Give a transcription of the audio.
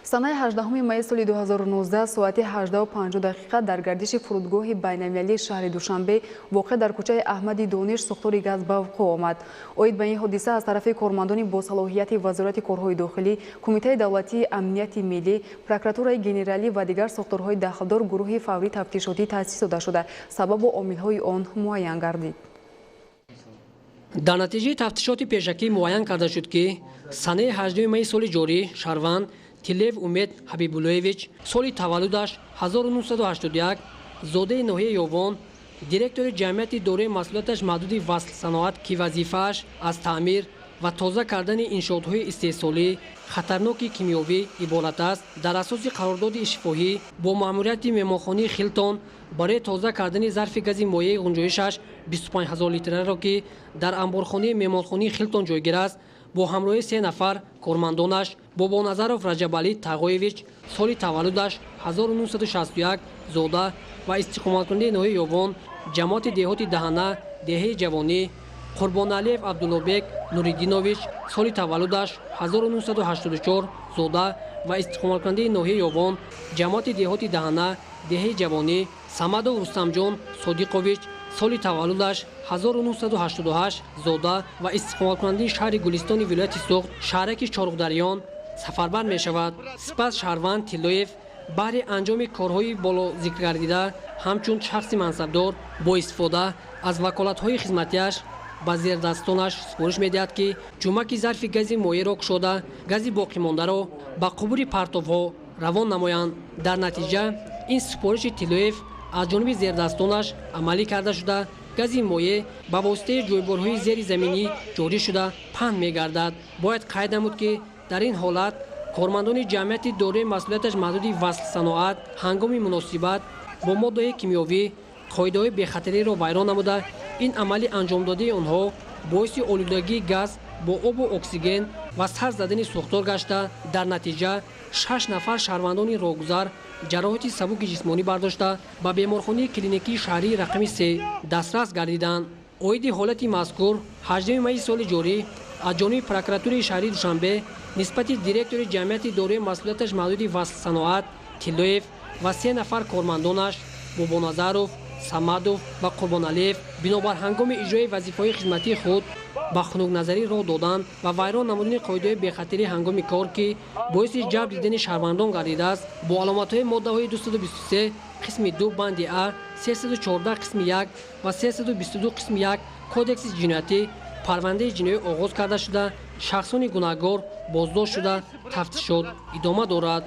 Санаи 18 майи соли 2019 соати 18:50 дар гардиши фурудгоҳи байналмилалии шаҳри Душанбе, воқеъ дар кӯчаи Аҳмади Дониш, сӯхтори газ ба вуқӯъ омад. Оид ба ин ҳодиса аз тарафи кормандони босалоҳияти Вазорати корҳои дохилӣ, Кумитаи давлатии амнияти миллӣ, Прокуратураи генералӣ ва дигар сохторҳои дахлдор гурӯҳи фаврии тафтишотӣ таъсис дода шуда, сабабу омилҳои он муайян гардид. Дар натиҷаи тафтишоти пешакӣ муайян карда шуд, ки санаи 18 майи соли ҷорӣ шаҳрванд Тиллеев Умед Ҳабибуллоевич, соли таваллудаш 1981, зодаи ноҳияи Ёвон, директори ҷамъияти дорои масъулияташ маҳдуди «Васлсаноат», ки вазифааш аз таъмир ва тоза кардани иншоотҳои истеҳсолӣ хатарноки кимиёвӣ иборат аст, дар асоси қарордоди шифоҳӣ бо маъмурияти меҳмонхонии «Хилтон» барои тоза кардани зарфи гази моеи ғунҷоишаш 25 ҳазор литраро, ки дар амборхонаи меҳмонхонии «Хилтон» ҷойгир аст, бо ҳамроҳии се нафар кормандонаш: Бобоназаров Раҷабалӣ Тағоевич, соли таваллудаш 1961, зода ва истиқоматкунандаи ноҳияи Ёвон, ҷамоати деҳоти Даҳана, деҳаи Ҷавонӣ, Қурбоналиев Абдуллобек Нуриддинович, соли таваллудаш 1984, зода ва истиқоматкунандаи ноҳияи Ёвон, ҷамоати деҳоти Даҳана, деҳаи Ҷавонӣ, Самадов Рустамҷон Содиқович, соли таваллудаш 1988, зода ва истиқоматкунандаи шаҳри Гулистони вилояти Суғд, шаҳраки Чоруғдариён сафарбар мешавад. Сипас шаҳрванд Тиллоев баҳри анҷоми корҳои болозикргардида ҳамчун шахси мансабдор бо истифода аз ваколатҳои хизматиаш ба зердастонаш супориш медиҳад, ки ҷумаки зарфи гази моеъро кушода, гази боқимондаро ба қубури партовҳо равон намоянд. Дар натиҷа ин супориши Тиллоев аз ҷониби зердастонаш амалӣ карда шуда, гази моеъ ба воситаи ҷойборҳои зери заминӣ ҷорӣ шуда, паҳн мегардад. Бояд қайд намуд, ки дар ин ҳолат кормандони ҷамъияти дорои масъулияташ маҳдуди «Васлсаноат» ҳангоми муносибат бо моддаҳои кимиёвӣ қоидаҳои бехатариро вайрон намуда, ин амали анҷомдодаи онҳо боиси олудагии газ бо обу оксиген ва сар задани сӯхтор гашта, дар натиҷа шаш нафар шаҳрвандони роҳгузар ҷароҳати сабуки ҷисмонӣ бардошта, ба беморхонаи клиникии шаҳрии рақами 3 дастрас гардиданд. Оиди ҳолати мазкур 18 майи соли ҷорӣ аз ҷониби Прокуратураи шаҳрии Душанбе нисбати директори ҷамъияти дорои масъулияташ маҳдуди «Васлсаноат» Тиллоев ва се нафар кормандонаш Бобоназаров, Самадов ва Қурбоналиев бинобар ҳангоми иҷрои вазифаҳои хизматии худ ба хунукназарӣ роҳ додан ва вайрон намудани қоидаҳои бехатарӣ ҳангоми кор, ки боиси ҷалб дидани шаҳрвандон гардидааст, бо аломатҳои моддаҳои 223 қисми 2 банди а, 314 қисми 1 ва 322 қисми 1 Кодекси ҷиноятӣ парвандаи ҷиноӣ оғоз карда шуда, шахсони гунаҳгор боздошт шуда, тафтишот идома дорад.